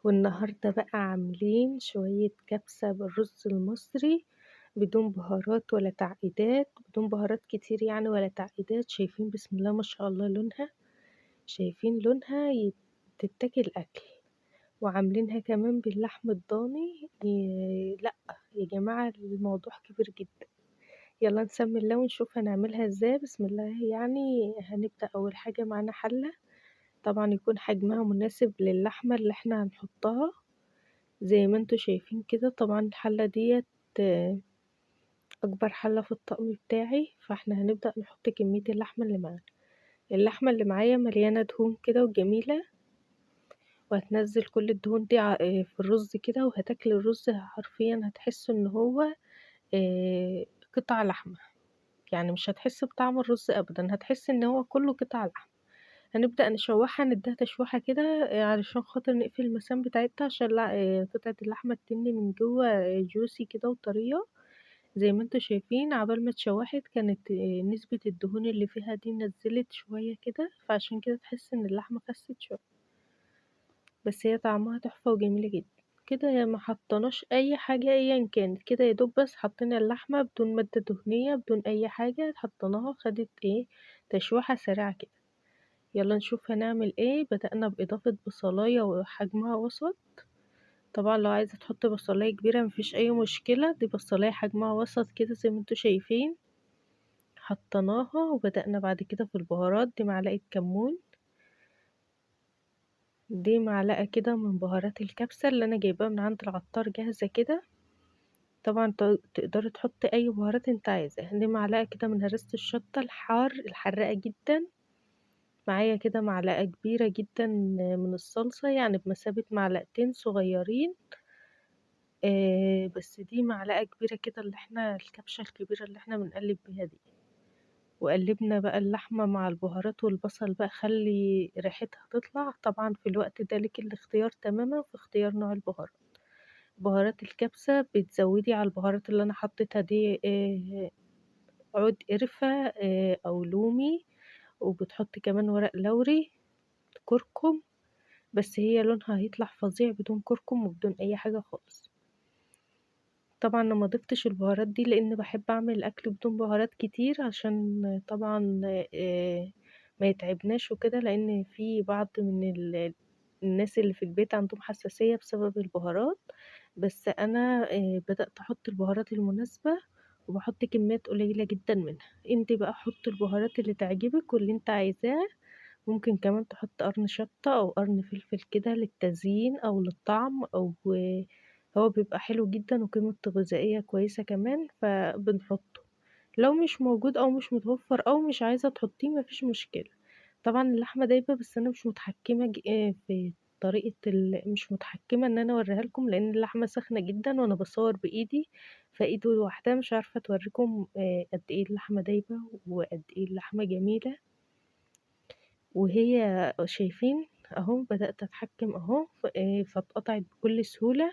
والنهاردة بقى عاملين شوية كبسة بالرز المصري بدون بهارات ولا تعقيدات، بدون بهارات كتير يعني ولا تعقيدات. شايفين بسم الله ما شاء الله لونها، شايفين لونها تتاكل أكل. وعاملينها كمان باللحم الضاني. لأ يا جماعة الموضوع كبير جدا. يلا نسمي الله ونشوف هنعملها ازاي. بسم الله. هنبدأ أول حاجة معانا حلة، طبعا يكون حجمها مناسب للحمة اللي احنا هنحطها زي ما انتوا شايفين كده. طبعا الحلة ديت أكبر حلة في الطقم بتاعي، فاحنا هنبدأ نحط كمية اللحمة اللي معانا. اللحمة اللي معايا مليانة دهون كده وجميلة، وهتنزل كل الدهون دي في الرز كده، وهتاكل الرز حرفيا هتحس ان هو قطع لحمة، يعني مش هتحس بطعم الرز ابدا، هتحس ان هو كله قطع لحمة. هنبدأ نشوحها، نديها تشويحة كده، علشان خاطر نقفل المسام بتاعتها، عشان قطعة اللحمة تتن من جوه، جوسي كده وطرية زي ما انتوا شايفين. عبال ما اتشوحت كانت نسبة الدهون اللي فيها دي نزلت شوية كده، فعشان كده تحس ان اللحمة خست شوية، بس هي طعمها تحفة وجميلة جدا كده. يا ما حطيناش اي حاجة ايا كانت كده، يا دوب بس حطينا اللحمة بدون مادة دهنية بدون اي حاجة، حطيناها خدت تشويحة سريعة كده. يلا نشوف هنعمل ايه. بدأنا بإضافة بصلاية وحجمها وسط، طبعا لو عايزة تحط بصلاية كبيرة مفيش اي مشكلة، دي بصلاية حجمها وسط كده زي ما انتوا شايفين. حطيناها وبدأنا بعد كده في البهارات. دي معلقة كمون، دي معلقة كده من بهارات الكبسة اللي انا جايباها من عند العطار جاهزة كده، طبعا تقدري تحطي اي بهارات انت عايزاها. دي معلقة كده من هرسة الشطة الحار الحراقة جدا، معايا كده معلقة كبيرة جدا من الصلصة، يعني بمثابة معلقتين صغيرين، بس دي معلقة كبيرة كده اللي احنا الكبشة الكبيرة اللي احنا بنقلب بيها دي. وقلبنا بقى اللحمة مع البهارات والبصل بقى، خلي ريحتها تطلع. طبعا في الوقت ده لك الاختيار تماما في اختيار نوع البهارات. بهارات الكبسة بتزودي على البهارات اللي انا حطيتها دي، عود قرفة، او لومي، وبتحطي كمان ورق لوري، كركم، بس هي لونها هيطلع فظيع بدون كركم وبدون اي حاجة خالص. طبعا انا ما ضفتش البهارات دي لان بحب اعمل الاكل بدون بهارات كتير، عشان طبعا، ما يتعبناش وكده، لان في بعض من الناس اللي في البيت عندهم حساسية بسبب البهارات. بس انا، بدأت احط البهارات المناسبة وبحط كميات قليلة جدا منها. انت بقى حط البهارات اللي تعجبك واللي انت عايزاه. ممكن كمان تحط قرن شطة او قرن فلفل كده للتزيين او للطعم، او هو بيبقى حلو جدا وقيمته الغذائية كويسة كمان، فبنحطه. لو مش موجود او مش متوفر او مش عايزة تحطيه مفيش مشكلة. طبعا اللحمة دايبة، بس انا مش متحكمة في طريقة مش متحكمة ان انا اوريها لكم، لان اللحمة سخنة جدا وانا بصور بايدي، فايدي لوحدها مش عارفة توريكم، قد ايه اللحمة دايبة وقد ايه اللحمة جميلة. وهي شايفين اهو بدأت اتحكم اهو، فاتقطعت بكل سهولة.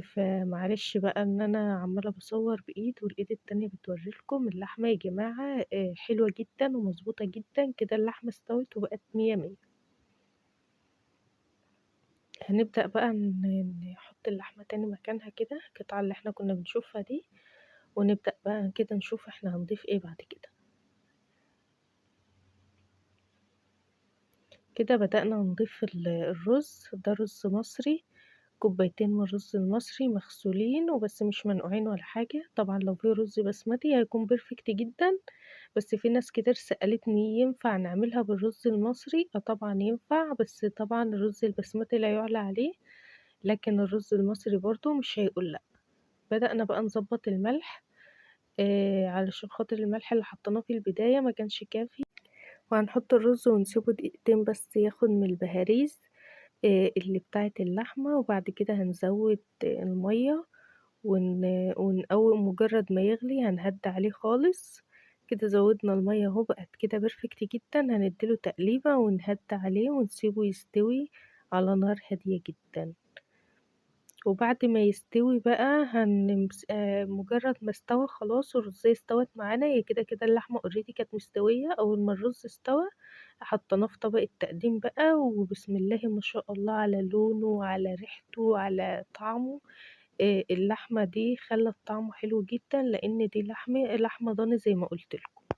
فمعلش بقى ان انا عمالة بصور بايد والايد التانية بتوريلكم اللحمة يا جماعة، حلوة جدا ومظبوطة جدا كده. اللحمة استوت وبقت مية مية. هنبدأ بقى نحط اللحمة تاني مكانها كده، القطعة اللي احنا كنا بنشوفها دي، ونبدأ بقى كده نشوف احنا هنضيف ايه بعد كده. كده بدأنا نضيف الرز. ده رز مصري، كوبايتين من الرز المصري مغسولين وبس، مش منقوعين ولا حاجة. طبعا لو في رز بسمتي هيكون بيرفكت جدا، بس في ناس كتير سألتني ينفع نعملها بالرز المصري؟ طبعا ينفع، بس طبعا الرز البسمتي لا يعلى عليه، لكن الرز المصري برضو مش هيقول لا. بدأنا بقى نظبط الملح، علشان خاطر الملح اللي حطيناه في البداية ما كانش كافي. وهنحط الرز ونسيبه دقيقتين بس ياخد من البهاريز، اللي بتاعت اللحمة، وبعد كده هنزود المية ونقوم مجرد ما يغلي هنهدي عليه خالص كده. زودنا المية اهو، بقت كده بيرفكت جدا. هنديله تقليبة ونهدي عليه ونسيبه يستوي على نار هادية جدا. وبعد ما يستوي بقى مجرد ما استوى خلاص والرزاية استوت معانا، هي كده كده اللحمة اوريدي كانت مستوية. اول ما الرز استوى حطيناه في طبق التقديم بقى، وبسم الله ما شاء الله على لونه وعلى ريحته وعلى طعمه. اللحمة دي خلّت طعمه حلو جدًا، لإن دي لحمة ضاني زي ما قُلت لكم.